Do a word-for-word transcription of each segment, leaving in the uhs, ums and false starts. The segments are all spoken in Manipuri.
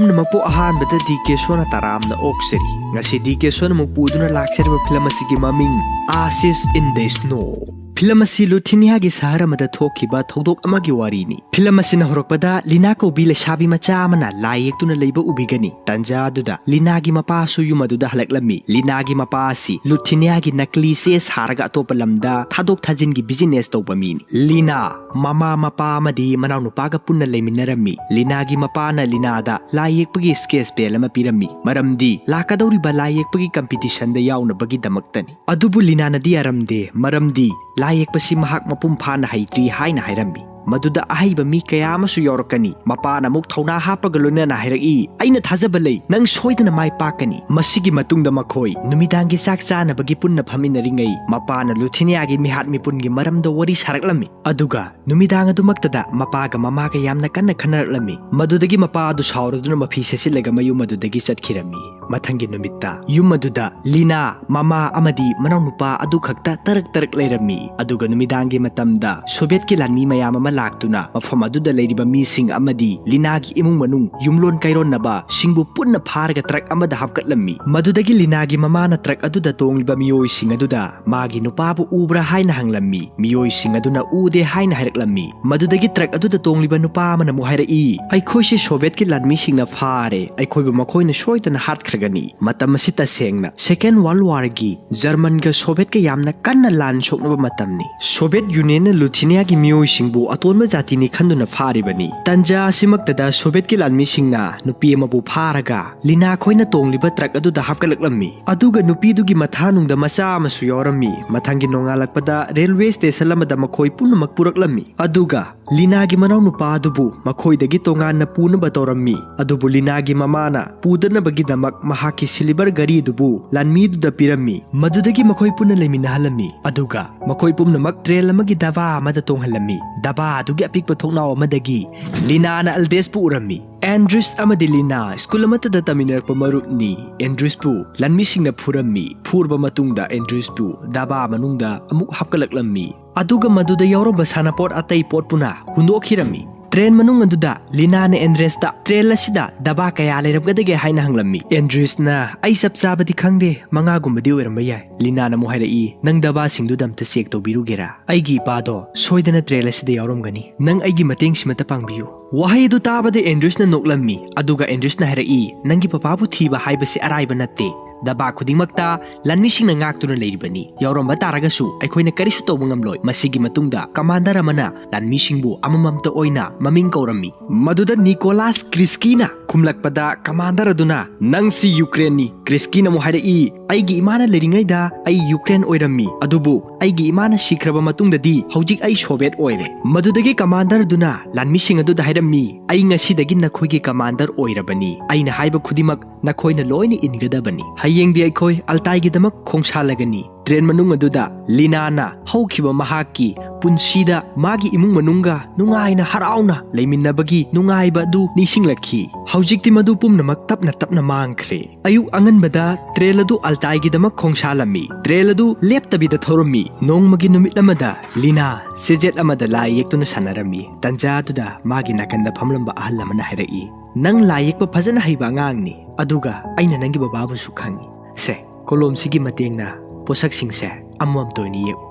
ꯄꯨꯝꯅꯃꯛꯄꯨ ꯑꯍꯥꯟꯕꯗ ꯗꯤ ꯀꯦ ꯁꯣꯅ ꯇꯔꯥꯝꯅ ꯑꯣꯛꯆꯔꯤ꯫ ꯉꯁꯤ ꯗꯤ ꯀꯦ ꯁꯣꯅ ꯑꯃꯨꯛ ꯄꯨꯗꯨꯅ ꯂꯥꯛꯆꯔꯤꯕ ꯐꯤꯂꯝ ꯑꯁꯤꯒꯤ ꯃꯃꯤꯡ Ashes in the Snow꯫ Film ꯑꯁꯤ ꯂꯨꯊꯤꯅꯤꯌꯥꯒꯤ ꯁꯍꯔ ꯑꯃꯗ ꯊꯣꯛꯈꯤꯕ ꯊꯧꯗꯣꯛ ꯑꯃꯒꯤ ꯋꯥꯔꯤꯅꯤ꯫ ꯐꯤꯂꯝ ꯑꯁꯤꯅ ꯍꯧꯔꯛꯄꯗ ꯂꯤꯅꯥ ꯀꯧꯕꯤ ꯂꯩꯁꯥꯕꯤ ꯃꯆꯥ ꯑꯃꯅ ꯂꯥꯏ ꯌꯦꯛꯇꯨꯅ ꯂꯩꯕ ꯎꯕꯤꯒꯅꯤ꯫ ꯇꯟꯖꯥ ꯑꯗꯨꯗ ꯂꯤꯅꯥꯒꯤ ꯃꯄꯥꯁꯨ ꯌꯨꯝ ꯑꯗꯨꯗ ꯍꯜꯂꯛꯂꯝꯃꯤ꯫ ꯂꯤꯅꯥꯒꯤ ꯃꯄꯥ ꯑꯁꯤ ꯂꯨꯊꯤꯅꯤꯌꯥꯒꯤ ꯅꯀꯂꯤ ꯆꯦ ꯁꯥꯔꯒ ꯑꯇꯣꯞꯄ ꯂꯝꯗ ꯊꯥꯗꯣꯛ ꯊꯥꯖꯤꯟꯒꯤ ꯕꯤꯖꯤꯅꯦꯁ ꯇꯧꯕ ꯃꯤꯅꯤ꯫ ꯂꯤꯅꯥ ꯃꯃꯥ ꯃꯄꯥ ꯑꯃꯗꯤ ꯃꯅꯥꯎꯅꯨꯄꯥꯒ ꯄꯨꯟꯅ ꯂꯩꯃꯤꯟꯅꯔꯝꯃꯤ꯫ ꯂꯤꯅꯥꯒꯤ ꯃꯄꯥꯅ ꯂꯤꯅꯥꯗ ꯂꯥꯏ ꯌꯦꯛꯄꯒꯤ ꯁ꯭ꯀꯦꯆ ꯄꯦꯟ ꯑꯃ ꯄꯤꯔꯝꯃꯤ, ꯃꯔꯝꯗꯤ ꯂꯥꯛꯀꯗꯧꯔꯤꯕ ꯂꯥꯏ ꯌꯦꯛꯄꯒꯤ ꯀꯝꯄꯤꯇꯤꯁꯟꯗ ꯌꯥꯎꯅꯕꯒꯤꯗꯃꯛꯇꯅꯤ꯫ ꯑꯗꯨꯕꯨ ꯂꯤꯅꯥꯅꯗꯤ ꯌꯥꯔꯝꯗꯦ, ꯃꯔꯝꯗꯤ ꯂꯥꯏ ꯌꯦꯛꯄꯁꯤ ꯃꯍꯥꯛ ꯃꯄꯨꯡ ꯐꯥꯅ ꯍꯩꯇ꯭ꯔꯤ ꯍꯥꯏꯅ ꯍꯥꯏꯔꯝꯃꯤ꯫ ꯃꯗꯨꯗ ꯑꯍꯩꯕ ꯃꯤ ꯀꯌꯥ ꯑꯃꯁꯨ ꯌꯥꯎꯔꯛꯀꯅꯤ꯫ ꯃꯄꯥꯅ ꯑꯃꯨꯛ ꯊꯧꯅꯥ ꯍꯥꯞꯄꯒ ꯂꯣꯏꯅꯅ ꯍꯥꯏꯔꯛꯏ, "ꯑꯩꯅ ꯊꯥꯖꯕ ꯂꯩ, ꯅꯪ ꯁꯣꯏꯗꯅ ꯃꯥꯏ ꯄꯥꯛꯀꯅꯤ"꯫ ꯃꯁꯤꯒꯤ ꯃꯇꯨꯡꯗ ꯃꯈꯣꯏ ꯅꯨꯃꯤꯗꯥꯡꯒꯤ ꯆꯥꯛ ꯆꯥꯅꯕꯒꯤ ꯄꯨꯟꯅ ꯐꯝꯃꯤꯟꯅꯔꯤꯉꯩ, ꯃꯄꯥꯅ ꯂꯨꯊꯤꯅꯤꯌꯥꯒꯤ ꯃꯤꯍꯥꯠ ꯃꯤꯄꯨꯟꯒꯤ ꯃꯔꯝꯗ ꯋꯥꯔꯤ ꯁꯥꯔꯛꯂꯝꯃꯤ꯫ ꯑꯗꯨꯒ ꯅꯨꯃꯤꯗꯥꯡ ꯑꯗꯨꯃꯛꯇꯗ ꯃꯄꯥꯒ ꯃꯃꯥꯒ ꯌꯥꯝꯅ ꯀꯟꯅ ꯈꯟꯅꯔꯛꯂꯝꯃꯤ꯫ ꯃꯗꯨꯗꯒꯤ ꯃꯄꯥ ꯑꯗꯨ ꯁꯥꯎꯔꯗꯨꯅ ꯃꯐꯤ ꯁꯦꯠꯆꯤꯜꯂꯒ ꯃꯌꯨꯝ ꯑꯗꯨꯗꯒꯤ ꯆꯠꯈꯤꯔꯝꯃꯤ꯫ ꯃꯊꯪꯒꯤ ꯅꯨꯃꯤꯠꯇ ꯌꯨꯝ ꯑꯗꯨꯗ ꯂꯤꯅꯥ, ꯃꯃꯥ ꯑꯃꯗꯤ ꯃꯅꯥꯎꯅꯨꯄꯥ ꯑꯗꯨ ꯈꯛꯇ ꯇꯔꯛ ꯇꯔꯛ ꯂꯩꯔꯝꯃꯤ꯫ ꯑꯗꯨꯒ ꯅꯨꯃꯤꯗꯥꯡꯒꯤ ꯃꯇꯝꯗ ꯁꯣꯚꯤꯌꯦꯠꯀꯤ ꯂꯥꯟꯃꯤ ꯃꯌꯥꯝ ꯑꯃ ꯂꯥꯛꯇꯨꯅ ꯃꯐꯝ ꯑꯗꯨꯗ ꯂꯩꯔꯤꯕ ꯃꯤꯁꯤꯡ ꯑꯃꯗꯤ ꯂꯤꯅꯥꯒꯤ ꯏꯃꯨꯡ ꯃꯅꯨꯡ ꯌꯨꯝꯂꯣꯟ ꯀꯩꯔꯣꯟꯅꯕ ꯁꯤꯡꯕꯨ ꯄꯨꯟꯅ ꯐꯥꯔꯒ ꯇ꯭ꯔꯛ ꯑꯃꯗ ꯍꯥꯞꯀꯠꯂꯝꯃꯤ꯫ ꯃꯗꯨꯗꯒꯤ ꯂꯤꯅꯥꯒꯤ ꯃꯃꯥꯅ ꯇ꯭ꯔꯛ ꯑꯗꯨꯗ ꯇꯣꯡꯂꯤꯕ ꯃꯤꯑꯣꯏꯁꯤꯡ ꯑꯗꯨꯗ ꯃꯥꯒꯤ ꯅꯨꯄꯥꯕꯨ ꯎꯕ꯭ꯔꯥ ꯍꯥꯏꯅ ꯍꯪꯂꯝꯃꯤ꯫ ꯃꯤꯑꯣꯏꯁꯤꯡ ꯑꯗꯨꯅ ꯎꯗꯦ ꯍꯥꯏꯅ ꯍꯥꯏꯔꯛꯂꯝꯃꯤ꯫ ꯃꯗꯨꯗꯒꯤ ꯇ꯭ꯔꯛ ꯑꯗꯨꯗ ꯇꯣꯡꯂꯤꯕ ꯅꯨꯄꯥ ꯑꯃꯅ ꯑꯃꯨꯛ ꯍꯥꯏꯔꯛꯏ, "ꯑꯩꯈꯣꯏꯁꯦ ꯁꯣꯚꯤꯌꯦꯠꯀꯤ ꯂꯥꯟꯃꯤꯁꯤꯡꯅ ꯐꯥꯔꯦ, ꯑꯩꯈꯣꯏꯕꯨ ꯃꯈꯣꯏꯅ ꯁꯣꯏꯗꯅ ꯍꯥꯠꯈ꯭ꯔꯒꯅꯤ"꯫ ꯃꯇꯝ ꯑꯁꯤ ꯇꯁꯦꯡꯅ ꯁꯦꯀꯦꯟ ꯋꯥꯔꯜ ꯋꯥꯔꯒꯤ ꯖꯔꯃꯟꯒ ꯁꯣꯚꯤꯌꯦꯠꯀ ꯌꯥꯝꯅ ꯀꯟꯅ ꯂꯥꯟ ꯁꯣꯛꯅꯕ ꯃꯇꯝꯅꯤ꯫ ꯁꯣꯚꯤꯌꯦꯠ ꯌꯨꯅꯤꯌꯟꯅ ꯂꯨꯊꯤꯅꯤꯌꯥꯒꯤ ꯃꯤꯑꯣꯏꯁꯤꯡꯕꯨ ꯑꯇꯣꯟꯕ ꯖꯥꯇꯤꯅꯤ ꯈꯟꯗꯨꯅ ꯐꯥꯔꯤꯕꯅꯤ꯫ ꯇꯟꯖꯥ ꯑꯁꯤꯃꯛꯇꯗ ꯁꯣꯚꯤꯌꯦꯠꯀꯤ ꯂꯥꯟꯃꯤꯁꯤꯡꯅ ꯅꯨꯄꯤ ꯑꯃꯕꯨ ꯐꯥꯔꯒ ꯂꯤꯅꯥ ꯈꯣꯏꯅ ꯇꯣꯡꯂꯤꯕ ꯇ꯭ꯔꯛ ꯑꯗꯨꯗ ꯍꯥꯞꯀꯠꯂꯛꯂꯝꯃꯤ꯫ ꯑꯗꯨꯒ ꯅꯨꯄꯤꯗꯨꯒꯤ ꯃꯊꯥꯅꯨꯡꯗ ꯃꯆꯥ ꯑꯃꯁꯨ ꯌꯥꯎꯔꯝꯃꯤ꯫ ꯃꯊꯪꯒꯤ ꯅꯣꯡꯉꯥꯜꯂꯛꯄꯗ ꯔꯦꯜꯋꯦ ꯁ꯭ꯇꯦꯁꯟ ꯑꯃꯗ ꯃꯈꯣꯏ ꯄꯨꯝꯅꯃꯛ ꯄꯨꯔꯛꯂꯝꯃꯤ꯫ ꯑꯗꯨꯒ ꯂꯤꯅꯥꯒꯤ ꯃꯅꯥꯎꯅꯨꯄꯥ ꯑꯗꯨꯕꯨ ꯃꯈꯣꯏꯗꯒꯤ ꯇꯣꯉꯥꯟꯅ ꯄꯨꯅꯕ ꯇꯧꯔꯝꯃꯤ꯫ ꯑꯗꯨꯕꯨ ꯂꯤꯅꯥꯒꯤ ꯃꯃꯥꯅ ꯄꯨꯗꯅꯕꯒꯤꯗꯃꯛ ꯃꯍꯥꯛꯀꯤ ꯁꯤꯂꯤꯕꯔ ꯒꯥꯔꯤ ꯑꯗꯨꯕꯨ ꯂꯥꯟꯃꯤꯗꯨꯗ ꯄꯤꯔꯝꯃꯤ꯫ ꯃꯗꯨꯗꯒꯤ ꯃꯈꯣꯏ ꯄꯨꯟꯅ ꯂꯩꯃꯤꯟꯅꯍꯜꯂꯝꯃꯤ꯫ ꯑꯗꯨꯒ ꯃꯈꯣꯏ ꯄꯨꯝꯅꯃꯛ ꯇ꯭ꯔꯦꯟ ꯑꯃꯒꯤ ꯗꯕꯥ ꯑꯃꯗ ꯇꯣꯡꯍꯜꯂꯝꯃꯤ꯫ ꯗꯕꯥ ꯑꯗꯨꯒꯤ ꯑꯄꯤꯛꯄ ꯊꯣꯡꯅꯥꯎ ꯑꯃꯗꯒꯤ ꯂꯤꯅꯥꯅ ꯑꯜꯗꯦꯁꯄꯨ ꯎꯔꯝꯃꯤ꯫ ꯑꯦꯟꯗ꯭ꯔꯤꯁ ꯑꯃꯗꯤ ꯂꯤꯅꯥ ꯁ꯭ꯀꯨꯜ ꯑꯃꯠꯇꯗ ꯇꯝꯃꯤꯟꯅꯔꯛꯄ ꯃꯔꯨꯞꯅꯤ꯫ ꯑꯦꯟꯗ꯭ꯔꯤꯁꯄꯨ ꯂꯥꯟꯃꯤꯁꯤꯡꯅ ꯐꯨꯔꯝꯃꯤ꯫ ꯐꯨꯔꯕ ꯃꯇꯨꯡꯗ ꯑꯦꯟꯗ꯭ꯔꯤꯁꯄꯨ ꯗꯕꯥ ꯃꯅꯨꯡꯗ ꯑꯃꯨꯛ ꯍꯥꯞꯀꯠꯂꯛꯂꯝꯃꯤ꯫ ꯑꯗꯨꯒ ꯃꯗꯨꯗ ꯌꯥꯎꯔꯝꯕ ꯁꯥꯟꯅꯄꯣꯠ ꯑꯇꯩ ꯄꯣꯠꯄꯨꯅ ꯍꯨꯟꯗꯣꯛꯈꯤꯔꯝꯃꯤ꯫ ꯇ꯭ꯔꯦꯟ ꯃꯅꯨꯡ ꯑꯗꯨꯗ ꯂꯤꯅꯥꯅ ꯑꯦꯟꯗ꯭ꯔꯦꯁꯇ ꯇ꯭ꯔꯦꯟ ꯑꯁꯤꯗ ꯗꯕꯥ ꯀꯌꯥ ꯂꯩꯔꯝꯒꯗꯒꯦ ꯍꯥꯏꯅ ꯍꯪꯂꯝꯃꯤ꯫ ꯑꯦꯟꯗ꯭ꯔꯦꯁꯅ, "ꯑꯩ ꯆꯞ ꯆꯥꯕꯗꯤ ꯈꯪꯗꯦ, ꯃꯉꯥꯒꯨꯝꯕꯗꯤ ꯑꯣꯏꯔꯝꯕ ꯌꯥꯏ꯫" ꯂꯤꯅꯥꯅ ꯑꯃꯨꯛ ꯍꯥꯏꯔꯛꯏ, "ꯅꯪ ꯗꯕꯥꯁꯤꯡꯗꯨꯗ ꯑꯝꯇ ꯆꯦꯛ ꯇꯧꯕꯤꯔꯨꯒꯦꯔꯥ? ꯑꯩꯒꯤ ꯏꯄꯥꯗꯣ ꯁꯣꯏꯗꯅ ꯇ꯭ꯔꯦꯟ ꯑꯁꯤꯗ ꯌꯥꯎꯔꯝꯒꯅꯤ꯫ ꯅꯪ ꯑꯩꯒꯤ ꯃꯇꯦꯡꯁꯤꯃꯇ ꯄꯥꯡꯕꯤꯌꯨ꯫" ꯋꯥꯍꯩ ꯑꯗꯨ ꯇꯥꯕꯗ ꯑꯦꯟꯗ꯭ꯔꯦꯁꯅ ꯅꯣꯛꯂꯝꯃꯤ, ꯑꯗꯨꯒ ꯑꯦꯟꯗ꯭ꯔꯦꯁꯅ ꯍꯥꯏꯔꯛꯏ, "ꯅꯪꯒꯤ ꯄꯄꯥꯕꯨ ꯊꯤꯕ ꯍꯥꯏꯕꯁꯤ ꯑꯔꯥꯏꯕ ꯅꯠꯇꯦ꯫ ꯗꯕꯥ ꯈꯨꯗꯤꯡꯃꯛꯇ ꯂꯥꯟꯃꯤꯁꯤꯡꯅ ꯉꯥꯛꯇꯨꯅ ꯂꯩꯔꯤꯕꯅꯤ꯫ ꯌꯥꯎꯔꯝꯕ ꯇꯥꯔꯒꯁꯨ ꯑꯩꯈꯣꯏꯅ ꯀꯔꯤꯁꯨ ꯇꯧꯕ ꯉꯝꯂꯣꯏ꯫" ꯃꯁꯤꯒꯤ ꯃꯇꯨꯡꯗ ꯀꯃꯥꯟꯗꯔ ꯑꯃꯅ ꯂꯥꯟꯃꯤꯁꯤꯡꯕꯨ ꯑꯃꯃꯝꯇ ꯑꯣꯏꯅ ꯃꯃꯤꯡ ꯀꯧꯔꯝꯃꯤ꯫ ꯃꯗꯨꯗ ꯅꯤꯀꯣꯂꯥꯁ ꯀ꯭ꯔꯤꯁꯀꯤꯅ ꯈꯨꯝꯂꯛꯄꯗ ꯀꯃꯥꯟꯗꯔ ꯑꯗꯨꯅ, "ꯅꯪꯁꯤ ꯌꯨꯀ꯭ꯔꯦꯟꯅꯤ꯫" ꯀ꯭ꯔꯤꯁꯀꯤꯅ ꯑꯃꯨꯛ ꯍꯥꯏꯔꯛꯏ, "ꯑꯩꯒꯤ ꯏꯃꯥꯅ ꯂꯩꯔꯤꯉꯩꯗ ꯑꯩ ꯌꯨꯀ꯭ꯔꯦꯟ ꯑꯣꯏꯔꯝꯃꯤ, ꯑꯗꯨꯕꯨ ꯑꯩꯒꯤ ꯏꯃꯥꯅ ꯁꯤꯈ꯭ꯔꯕ ꯃꯇꯨꯡꯗꯗꯤ ꯍꯧꯖꯤꯛ ꯑꯩ ꯁꯣꯚꯤꯌꯦꯠ ꯑꯣꯏꯔꯦ꯫" ꯃꯗꯨꯗꯒꯤ ꯀꯃꯥꯟꯗꯔ ꯑꯗꯨꯅ ꯂꯥꯟꯃꯤꯁꯤꯡ ꯑꯗꯨꯗ ꯍꯥꯏꯔꯝꯃꯤ, "ꯑꯩ ꯉꯁꯤꯗꯒꯤ ꯅꯈꯣꯏꯒꯤ ꯀꯃꯥꯟꯗꯔ ꯑꯣꯏꯔꯕꯅꯤ꯫ ꯑꯩꯅ ꯍꯥꯏꯕ ꯈꯨꯗꯤꯡꯃꯛ ꯅꯈꯣꯏꯅ ꯂꯣꯏꯅ ꯏꯟꯒꯗꯕꯅꯤ꯫ ꯍꯌꯦꯡꯗꯤ ꯑꯩꯈꯣꯏ ꯑꯜꯇꯥꯏꯒꯤꯗꯃꯛ ꯈꯣꯡꯁꯥꯜꯂꯒꯅꯤ꯫" ꯇ꯭ꯔꯦꯟ ꯃꯅꯨꯡ ꯑꯗꯨꯗ ꯂꯤꯅꯥꯅ ꯍꯧꯈꯤꯕ ꯃꯍꯥꯛꯀꯤ ꯄꯨꯟꯁꯤꯗ ꯃꯥꯒꯤ ꯏꯃꯨꯡ ꯃꯅꯨꯡꯒ ꯅꯨꯡꯉꯥꯏꯅ ꯍꯔꯥꯎꯅ ꯂꯩꯃꯤꯟꯅꯕꯒꯤ ꯅꯨꯡꯉꯥꯏꯕ ꯑꯗꯨ ꯅꯤꯡꯁꯤꯡꯂꯛꯈꯤ꯫ ꯍꯧꯖꯤꯛꯇꯤ ꯃꯗꯨ ꯄꯨꯝꯅꯃꯛ ꯇꯞꯅ ꯇꯞꯅ ꯃꯥꯡꯈ꯭ꯔꯦ꯫ ꯑꯌꯨꯛ ꯑꯉꯟꯕꯗ ꯇ꯭ꯔꯦꯟ ꯑꯗꯨ ꯑꯜꯇꯥꯏꯒꯤꯗꯃꯛ ꯈꯣꯡꯁꯥꯜꯂꯝꯃꯤ꯫ ꯇ꯭ꯔꯦꯟ ꯑꯗꯨ ꯂꯦꯞꯇꯕꯤꯗ ꯊꯧꯔꯝꯃꯤ꯫ ꯅꯣꯡꯃꯒꯤ ꯅꯨꯃꯤꯠ ꯑꯃꯗ ꯂꯤꯅꯥ ꯆꯦꯖꯦꯠ ꯑꯃꯗ ꯂꯥꯏ ꯌꯦꯛꯇꯨꯅ ꯁꯥꯟꯅꯔꯝꯃꯤ꯫ ꯇꯟꯖꯥ ꯑꯗꯨꯗ ꯃꯥꯒꯤ ꯅꯥꯀꯟꯗ ꯐꯝꯂꯝꯕ ꯑꯍꯜ ꯑꯃꯅ ꯍꯥꯏꯔꯛꯏ, "ꯅꯪ ꯂꯥꯏ ꯌꯦꯛꯄ ꯐꯖꯅ ꯍꯩꯕ ꯑꯉꯥꯡꯅꯤ, ꯑꯗꯨꯒ ꯑꯩꯅ ꯅꯪꯒꯤ ꯕꯕꯥꯕꯨꯁꯨ ꯈꯪꯏ꯫ ꯁꯦ, ꯀꯣꯂꯣꯝꯁꯤꯒꯤ ꯃꯇꯦꯡꯅ ꯄꯣꯠꯁꯛꯁꯤꯡꯁꯦ ꯑꯃꯃꯝꯇ ꯑꯣꯏꯅ ꯌꯦꯛꯎ꯫"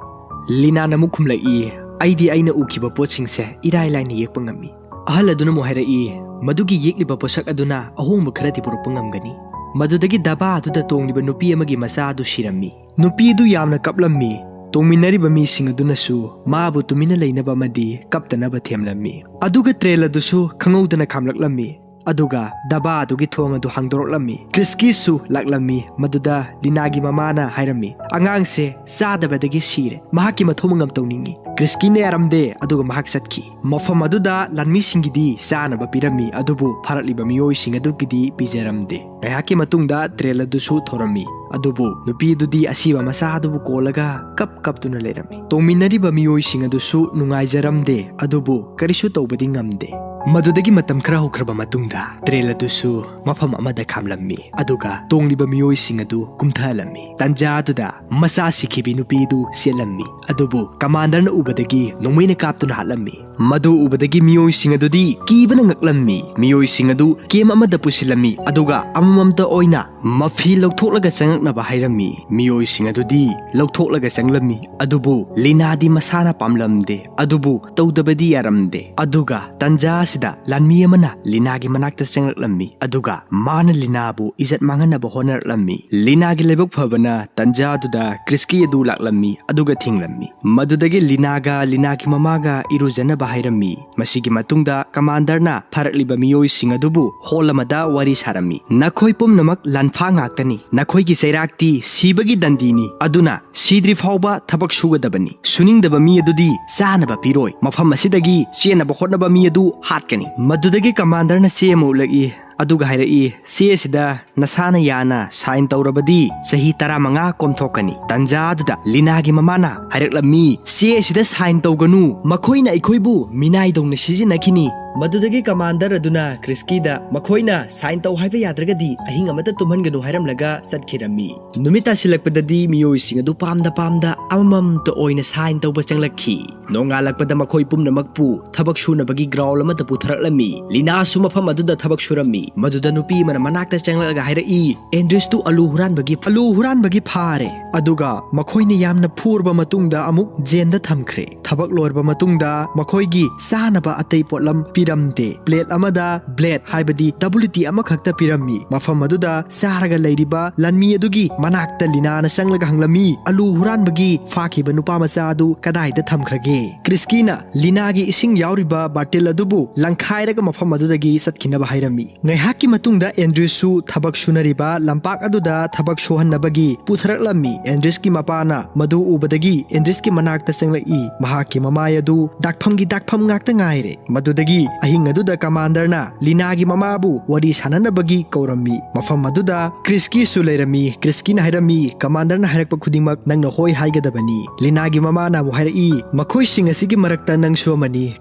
ꯂꯤꯅꯥꯅ ꯑꯃꯨꯛ ꯈꯨꯝꯂꯛꯏ, "ꯑꯩꯗꯤ ꯑꯩꯅ ꯎꯈꯤꯕ ꯄꯣꯠꯁꯤꯡꯁꯦ ꯏꯔꯥꯏ ꯂꯥꯏꯅ ꯌꯦꯛꯄ ꯉꯝꯃꯤ꯫" ꯑꯍꯜ ꯑꯗꯨꯅ ꯑꯃꯨꯛ ꯍꯥꯏꯔꯛꯏ, "ꯃꯗꯨꯒꯤ ꯌꯦꯛꯂꯤꯕ ꯄꯣꯠꯁꯛ ꯑꯗꯨꯅ ꯑꯍꯣꯡꯕ ꯈꯔꯗꯤ ꯄꯨꯔꯛꯄ ꯉꯝꯒꯅꯤ꯫" ꯃꯗꯨꯗꯒꯤ ꯗꯕꯥ ꯑꯗꯨꯗ ꯇꯣꯡꯂꯤꯕ ꯅꯨꯄꯤ ꯑꯃꯒꯤ ꯃꯆꯥ ꯑꯗꯨ ꯁꯤꯔꯝꯃꯤ꯫ ꯅꯨꯄꯤ ꯑꯗꯨ ꯌꯥꯝꯅ ꯀꯞꯂꯝꯃꯤ꯫ ꯇꯣꯡꯃꯤꯟꯅꯔꯤꯕ ꯃꯤꯁꯤꯡ ꯑꯗꯨꯅꯁꯨ ꯃꯥꯕꯨ ꯇꯨꯃꯤꯟꯅ ꯂꯩꯅꯕ ꯑꯃꯗꯤ ꯀꯞꯇꯅꯕ ꯊꯦꯝꯂꯝꯃꯤ꯫ ꯑꯗꯨꯒ ꯇ꯭ꯔꯦꯟ ꯑꯗꯨꯁꯨ ꯈꯪꯍꯧꯗꯅ ꯈꯥꯝꯂꯛꯂꯝꯃꯤ꯫ ꯑꯗꯨꯒ ꯗꯕꯥ ꯑꯗꯨꯒꯤ ꯊꯣꯡ ꯑꯗꯨ ꯍꯥꯡꯗꯣꯔꯛꯂꯝꯃꯤ꯫ ꯀ꯭ꯔꯤꯁꯀꯤꯁꯨ ꯂꯥꯛꯂꯝꯃꯤ꯫ ꯃꯗꯨꯗ ꯂꯤꯅꯥꯒꯤ ꯃꯃꯥꯅ ꯍꯥꯏꯔꯝꯃꯤ, "ꯑꯉꯥꯡꯁꯦ ꯆꯥꯗꯕꯗꯒꯤ ꯁꯤꯔꯦ꯫ ꯃꯍꯥꯛꯀꯤ ꯃꯊꯧ ꯃꯉꯝ ꯇꯧꯅꯤꯡꯏ꯫" ꯀ꯭ꯔꯤꯁꯀꯤꯅ ꯌꯥꯔꯝꯗꯦ, ꯑꯗꯨꯒ ꯃꯍꯥꯛ ꯆꯠꯈꯤ꯫ ꯃꯐꯝ ꯑꯗꯨꯗ ꯂꯥꯟꯃꯤꯁꯤꯡꯒꯤꯗꯤ ꯆꯥꯅꯕ ꯄꯤꯔꯝꯃꯤ, ꯑꯗꯨꯕꯨ ꯐꯥꯔꯛꯂꯤꯕ ꯃꯤꯑꯣꯏꯁꯤꯡ ꯑꯗꯨꯒꯤꯗꯤ ꯄꯤꯖꯔꯝꯗꯦ꯫ ꯉꯥꯏꯍꯥꯛꯀꯤ ꯃꯇꯨꯡꯗ ꯇ꯭ꯔꯦꯟ ꯑꯗꯨꯁꯨ ꯊꯧꯔꯝꯃꯤ꯫ ꯑꯗꯨꯕꯨ ꯅꯨꯄꯤ ꯑꯗꯨꯗꯤ ꯑꯁꯤꯕ ꯃꯆꯥ ꯑꯗꯨꯕꯨ ꯀꯣꯜꯂꯒ ꯀꯞ ꯀꯞꯇꯨꯅ ꯂꯩꯔꯝꯃꯤ꯫ ꯇꯣꯡꯃꯤꯟꯅꯔꯤꯕ ꯃꯤꯑꯣꯏꯁꯤꯡ ꯑꯗꯨꯁꯨ ꯅꯨꯡꯉꯥꯏꯖꯔꯝꯗꯦ, ꯑꯗꯨꯕꯨ ꯀꯔꯤꯁꯨ ꯇꯧꯕꯗꯤ ꯉꯝꯗꯦ꯫ ꯃꯗꯨꯗꯒꯤ ꯃꯇꯝ ꯈꯔ ꯍꯧꯈ꯭ꯔꯕ ꯃꯇꯨꯡꯗ ꯇ꯭ꯔꯦꯟ ꯑꯗꯨꯁꯨ ꯃꯐꯝ ꯑꯃꯗ ꯈꯥꯝꯂꯝꯃꯤ, ꯑꯗꯨꯒ ꯇꯣꯡꯂꯤꯕ ꯃꯤꯑꯣꯏꯁꯤꯡ ꯑꯗꯨ ꯀꯨꯝꯊꯍꯜꯂꯝꯃꯤ꯫ ꯇꯟꯖꯥ ꯑꯗꯨꯗ ꯃꯆꯥ ꯁꯤꯈꯤꯕꯤ ꯅꯨꯄꯤ ꯑꯗꯨ ꯆꯦꯜꯂꯝꯃꯤ, ꯑꯗꯨꯕꯨ ꯀꯃꯥꯟꯗꯔꯅ ꯎꯕꯗꯒꯤ ꯅꯣꯡꯃꯩꯅ ꯀꯥꯞꯇꯨꯅ ꯍꯥꯠꯂꯝꯃꯤ꯫ ꯃꯗꯨ ꯎꯕꯗꯒꯤ ꯃꯤꯑꯣꯏꯁꯤꯡ ꯑꯗꯨꯗꯤ ꯀꯤꯕꯅ ꯉꯛꯂꯝꯃꯤ꯫ ꯃꯤꯑꯣꯏꯁꯤꯡ ꯑꯗꯨ ꯀꯦꯝ ꯑꯃꯗ ꯄꯨꯁꯤꯜꯂꯝꯃꯤ, ꯑꯗꯨꯒ ꯑꯃꯃꯝꯇ ꯑꯣꯏꯅ ꯃꯐꯤ ꯂꯧꯊꯣꯛꯂꯒ ꯆꯪꯂꯛꯅꯕ ꯍꯥꯏꯔꯝꯃꯤ꯫ ꯃꯤꯑꯣꯏꯁꯤꯡ ꯑꯗꯨꯗꯤ ꯂꯧꯊꯣꯛꯂꯒ ꯆꯪꯂꯝꯃꯤ, ꯑꯗꯨꯕꯨ ꯂꯤꯅꯥꯗꯤ ꯃꯁꯥꯅ ꯄꯥꯝꯂꯝꯗꯦ, ꯑꯗꯨꯕꯨ ꯇꯧꯗꯕꯗꯤ ꯌꯥꯔꯝꯗꯦ꯫ ꯑꯗꯨꯒ ꯇꯟꯖꯥ ꯑꯁꯤꯗ ꯂꯥꯟꯃꯤ ꯑꯃꯅ ꯂꯤꯅꯥꯒꯤ ꯃꯅꯥꯛꯇ ꯆꯪꯂꯛꯂꯝꯃꯤ, ꯑꯗꯨꯒ ꯃꯥꯅ ꯂꯤꯅꯥꯕꯨ ꯏꯖꯠ ꯃꯥꯡꯍꯟꯅꯕ ꯍꯣꯠꯅꯔꯛꯂꯝꯃꯤ꯫ ꯂꯤꯅꯥꯒꯤ ꯂꯥꯏꯕꯛ ꯐꯕꯅ ꯇꯟꯖꯥ ꯑꯗꯨꯗ ꯀ꯭ꯔꯤꯁꯀꯤ ꯑꯗꯨ ꯂꯥꯛꯂꯝꯃꯤ, ꯑꯗꯨꯒ ꯊꯤꯡꯂꯝꯃꯤ꯫ ꯃꯗꯨꯗꯒꯤ ꯂꯤꯅꯥꯒ ꯂꯤꯅꯥꯒꯤ ꯃꯃꯥꯒ ꯏꯔꯨꯖꯅꯕ ꯍꯥꯏꯔꯝꯃꯤ꯫ ꯃꯁꯤꯒꯤ ꯃꯇꯨꯡꯗ ꯀꯃꯥꯟꯗꯔꯅ ꯐꯥꯔꯛꯂꯤꯕ ꯃꯤꯑꯣꯏꯁꯤꯡ ꯑꯗꯨꯕꯨ ꯍꯣꯜ ꯑꯃꯗ ꯋꯥꯔꯤ ꯁꯥꯔꯝꯃꯤ꯫ "ꯅꯈꯣꯏ ꯄꯨꯝꯅꯃꯛ ꯂꯥꯟꯐꯥ ꯉꯥꯛꯇꯅꯤ꯫ ꯅꯈꯣꯏꯒꯤ ꯆꯩꯔꯥꯛꯇꯤ ꯁꯤꯕꯒꯤ ꯗꯟꯗꯤꯅꯤ꯫ ꯑꯗꯨꯅ ꯁꯤꯗ꯭ꯔꯤ ꯐꯥꯎꯕ ꯊꯕꯛ ꯁꯨꯒꯗꯕꯅꯤ꯫ ꯁꯨꯅꯤꯡꯗꯕ ꯃꯤ ꯑꯗꯨꯗꯤ ꯆꯥꯅꯕ ꯄꯤꯔꯣꯏ꯫ ꯃꯐꯝ ꯑꯁꯤꯗꯒꯤ ꯆꯦꯟꯅꯕ ꯍꯣꯠꯅꯕ ꯃꯤ ꯑꯗꯨ ꯍꯥꯠꯀꯅꯤ꯫" ꯃꯗꯨꯗꯒꯤ ꯀꯃꯥꯟꯗꯔꯅ ꯆꯦ ꯑꯃ ꯎꯠꯂꯛꯏ, ꯑꯗꯨꯒ ꯍꯥꯏꯔꯛꯏ, "ꯆꯦ ꯑꯁꯤꯗ ꯅꯁꯥꯅ ꯌꯥꯅ ꯁꯥꯏꯟ ꯇꯧꯔꯕꯗꯤ ꯆꯍꯤ ꯇꯔꯥꯃꯉꯥ ꯀꯣꯝꯊꯣꯛꯀꯅꯤ꯫" ꯇꯟꯖꯥ ꯑꯗꯨꯗ ꯂꯤꯅꯥꯒꯤ ꯃꯃꯥꯅ ꯍꯥꯏꯔꯛꯂꯝꯃꯤ, "ꯆꯦ ꯑꯁꯤꯗ ꯁꯥꯏꯟ ꯇꯧꯒꯅꯨ, ꯃꯈꯣꯏꯅ ꯑꯩꯈꯣꯏꯕꯨ ꯃꯤꯅꯥꯏꯗꯧꯅ ꯁꯤꯖꯤꯟꯅꯈꯤꯅꯤ꯫" ꯃꯗꯨꯗꯒꯤ ꯀꯃꯥꯟꯗꯔ ꯑꯗꯨꯅ ꯀ꯭ꯔꯤꯁꯀꯤꯗ ꯃꯈꯣꯏꯅ ꯁꯥꯏꯟ ꯇꯧ ꯍꯥꯏꯕ ꯌꯥꯗ꯭ꯔꯒꯗꯤ ꯑꯍꯤꯡ ꯑꯃꯠꯇ ꯇꯨꯝꯍꯟꯒꯅꯨ ꯍꯥꯏꯔꯝꯂꯒ ꯆꯠꯈꯤꯔꯝꯃꯤ꯫ ꯅꯨꯃꯤꯠ ꯇꯥꯁꯤꯜꯂꯛꯄꯗꯗꯤ ꯃꯤꯑꯣꯏꯁꯤꯡ ꯑꯗꯨ ꯄꯥꯝꯗ ꯄꯥꯝꯗ ꯑꯃꯃꯝꯇ ꯑꯣꯏꯅ ꯁꯥꯏꯟ ꯇꯧꯕ ꯆꯪꯂꯛꯈꯤ꯫ ꯅꯣꯡꯉꯥꯜꯂꯛꯄꯗ ꯃꯈꯣꯏ ꯄꯨꯝꯅꯃꯛꯄꯨ ꯊꯕꯛ ꯁꯨꯅꯕꯒꯤ ꯒ꯭ꯔꯥꯎꯟ ꯑꯃꯗ ꯄꯨꯊꯔꯛꯂꯝꯃꯤ꯫ ꯂꯤꯅꯥꯁꯨ ꯃꯐꯝ ꯑꯗꯨꯗ ꯊꯕꯛ ꯁꯨꯔꯝꯃꯤ꯫ ꯃꯗꯨꯗ ꯅꯨꯄꯤ ꯑꯃꯅ ꯃꯅꯥꯛꯇ ꯆꯪꯂꯛꯂꯒ ꯍꯥꯏꯔꯛꯏ, "ꯑꯦꯟꯗ꯭ꯔꯤꯁꯇꯨ ꯑꯂꯨ ꯍꯨꯔꯥꯟꯕꯒꯤ, ꯑꯂꯨ ꯍꯨꯔꯥꯟꯕꯒꯤ ꯐꯥꯔꯦ꯫" ꯑꯗꯨꯒ ꯃꯈꯣꯏꯅ ꯌꯥꯝꯅ ꯐꯨꯔꯕ ꯃꯇꯨꯡꯗ ꯑꯃꯨꯛ ꯖꯦꯟꯗ ꯊꯝꯈ꯭ꯔꯦ꯫ ꯊꯕꯛ ꯂꯣꯏꯔꯕ ꯃꯇꯨꯡꯗ ꯃꯈꯣꯏꯒꯤ ꯆꯥꯅꯕ ꯑꯇꯩ ꯄꯣꯠꯂꯝ ꯄꯤꯔꯝꯗꯦ꯫ ꯄ꯭ꯂꯦꯠ ꯑꯃꯗ ꯕ꯭ꯂꯦꯠ, ꯍꯥꯏꯕꯗꯤ ꯇꯕꯨꯂꯤꯇꯤ ꯑꯃꯈꯛꯇ ꯄꯤꯔꯝꯃꯤ꯫ ꯃꯐꯝ ꯑꯗꯨꯗ ꯆꯥꯔꯒ ꯂꯩꯔꯤꯕ ꯂꯥꯟꯃꯤ ꯑꯗꯨꯒꯤ ꯃꯅꯥꯛꯇ ꯂꯤꯅꯥꯅ ꯆꯪꯂꯒ ꯍꯪꯂꯝꯃꯤ, "ꯑꯂꯨ ꯍꯨꯔꯥꯟꯕꯒꯤ ꯐꯥꯈꯤꯕ ꯅꯨꯄꯥ ꯃꯆꯥ ꯑꯗꯨ ꯀꯗꯥꯏꯗ ꯊꯝꯈ꯭ꯔꯒꯦ?" ꯀ꯭ꯔꯤꯁꯀꯤꯅ ꯂꯤꯅꯥꯒꯤ ꯏꯁꯤꯡ ꯌꯥꯎꯔꯤꯕ ꯕꯥꯔꯇꯤꯜ ꯑꯗꯨꯕꯨ ꯂꯪꯈꯥꯏꯔꯒ ꯃꯐꯝ ꯑꯗꯨꯗꯒꯤ ꯆꯠꯈꯤꯅꯕ ꯍꯥꯏꯔꯝꯃꯤ꯫ ꯉꯥꯏꯍꯥꯛꯀꯤ ꯃꯇꯨꯡꯗ ꯑꯦꯟꯗ꯭ꯔꯤꯁꯁꯨ ꯊꯕꯛ ꯁꯨꯅꯔꯤꯕ ꯂꯝꯄꯥꯛ ꯑꯗꯨꯗ ꯊꯕꯛ ꯁꯨꯍꯟꯅꯕꯒꯤ ꯄꯨꯊꯔꯛꯂꯝꯃꯤ꯫ ꯑꯦꯟꯗ꯭ꯔꯤꯁꯀꯤ ꯃꯄꯥꯅ ꯃꯗꯨ ꯎꯕꯗꯒꯤ ꯑꯦꯟꯗ꯭ꯔꯤꯁꯀꯤ ꯃꯅꯥꯛꯇ ꯆꯪꯂꯛꯏ꯫ ꯃꯍꯥꯛ ꯀꯤ ꯃꯃꯥꯏ ꯑꯗꯨ ꯗꯥꯛꯐꯝꯒꯤ ꯗꯥꯛꯐꯝ ꯉꯥꯛꯇ ꯉꯥꯏꯔꯦ꯫ ꯃꯗꯨꯗꯒꯤ ꯑꯍꯤꯡ ꯑꯗꯨꯗ ꯀꯃꯥꯟꯗꯔꯅ ꯂꯤꯅꯥꯒꯤ ꯃꯃꯥꯕꯨ ꯋꯥꯔꯤ ꯁꯥꯟꯅꯅꯕꯒꯤ ꯀꯧꯔꯝꯃꯤ꯫ ꯃꯐꯝ ꯑꯗꯨꯗ ꯀ꯭ꯔꯤꯁꯀꯤꯁꯨ ꯂꯩꯔꯝꯃꯤ꯫ ꯀ꯭ꯔꯤꯁꯀꯤꯅ ꯍꯥꯏꯔꯝꯃꯤ, "ꯀꯃꯥꯟꯗꯔꯅ ꯍꯥꯏꯔꯛꯄ ꯈꯨꯗꯤꯡꯃꯛ ꯅꯪꯅ ꯍꯣꯏ ꯍꯥꯏꯒꯗꯕꯅꯤ꯫" ꯂꯤꯅꯥꯒꯤ ꯃꯃꯥꯅ ꯑꯃꯨꯛ ꯍꯥꯏꯔꯛꯏ, "ꯃꯈꯣꯏꯁꯤꯡ ꯑꯁꯤꯒꯤ ꯃꯔꯛꯇ ꯅꯪꯁꯨ ꯑꯃꯅꯤ꯫"